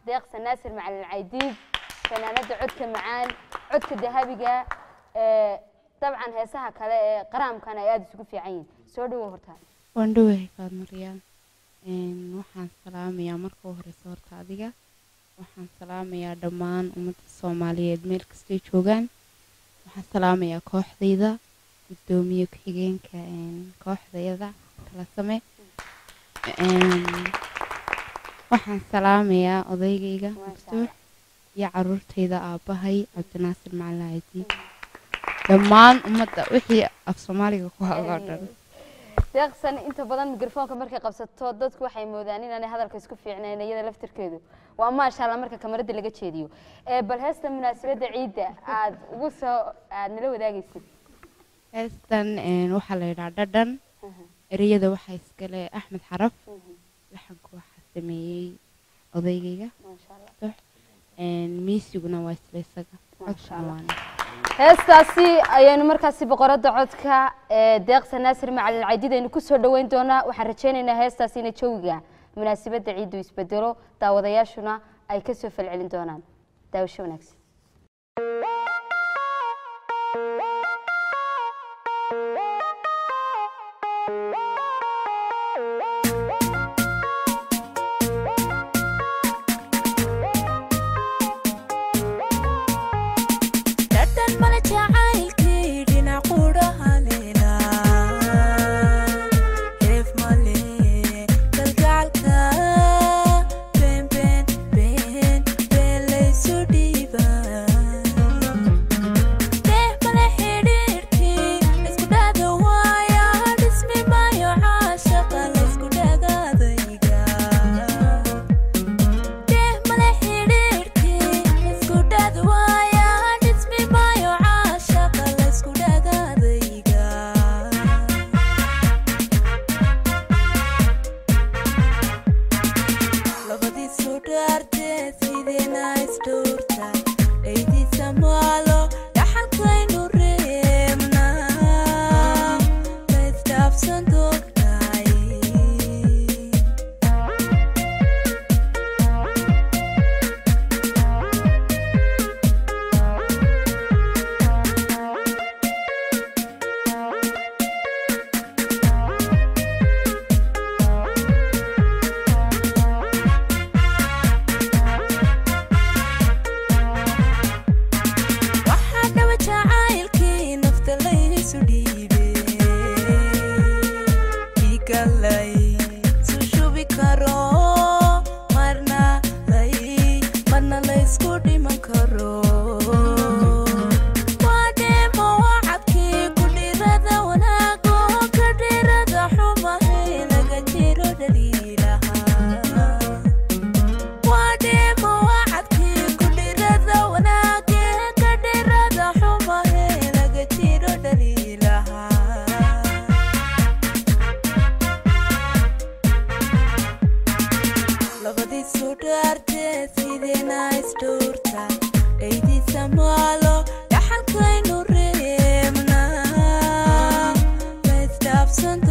Deeqsan Naasir Macalin Caydiid, fanaanada codka macaan, codka dahabiga, dabcan heesaha kale ee qaraamkana ay aada isugu fiican yihiin. Soo dhawow horta. Waan dhowahay, Faadmariyaan. Waxaan salaamayaa marka u horeysa horta adiga, waxaan salaamayaa dhammaan ummadda Soomaaliyeed meel kastay joogaan. Waxaan salaamayaa kooxdayda, guddoomiye ku-xigeenka kooxdayada kala same. Waxaan salaamayaa odaygayga Maftuux iyo caruurtayda, aabbahay Cabdinaasir Macalin Caydiid, dhammaan ummadda wixii af Soomaaliga ku hadloo dhan. Deeqsan inta badan mikrofoonka markay qabsato dadku waxay moodaan inaanay hadalka isku fiicnayn, iyada laftirkeedu waa maasha Allah marka kamarada laga jeediyo. Bal heesta munaasabadda ciidda aad ugu soo aad nala wadaagaysid. Heestan waxaa la yidhaha Dhadhan. Ereyada waxaa iskale Axmed Xaraf, laxanku waxaa sameeyey odaygayga Maftuux, miisiguna waa isla isaga, codkuna waa aniga. Heestaasi ayaynu markaasi boqoradda codka ee Deeqsa Naasir Macalin Caydiid aynu kusoo dhaweyn doonaa. Waxaan rajaynaynaa heestaasi inay jawiga munaasabadda ciiddu isbedelo, daawadayaashuna ay kasoo falcelin doonaan. Daawasho wanaagsan. Dhadhan male jacaylkii dhinac qudha haleela, heef male kalgacalka been been been been laysu dhiiba, deeh male xidhiidhkii isku dhada waaya, dhismi maayo caashaqa laysku dhagaadayga. Deeh male xidhiidhkii isku dhad waaya, dhismi maayo caashaqa laysku dhagaadayga. Labadiisu dhaartee sideena isdhowrta, dhaydiisa maalo dhaxalkaynu reebnaa, la isdhaafsan doontaay. Waxaa dhawa jacaylkii nafta laysu dhiibe, dhiigga laysu shubi karo, marna lay marna laysku dhiman karo. Waa dheemo wacadkii ku dhirada wanaago, ka dhirada xumahe laga jiro dhaliilaha. Waa dheemo wacadkii ku dhirada wanaage, ka dhirada xumahe laga jiro dhaliilaha. Labadiisu dhaartee sideena isdhowrta, dhaydiisa maalo dhaxalkaynu reebnaa, la isdhaafsan.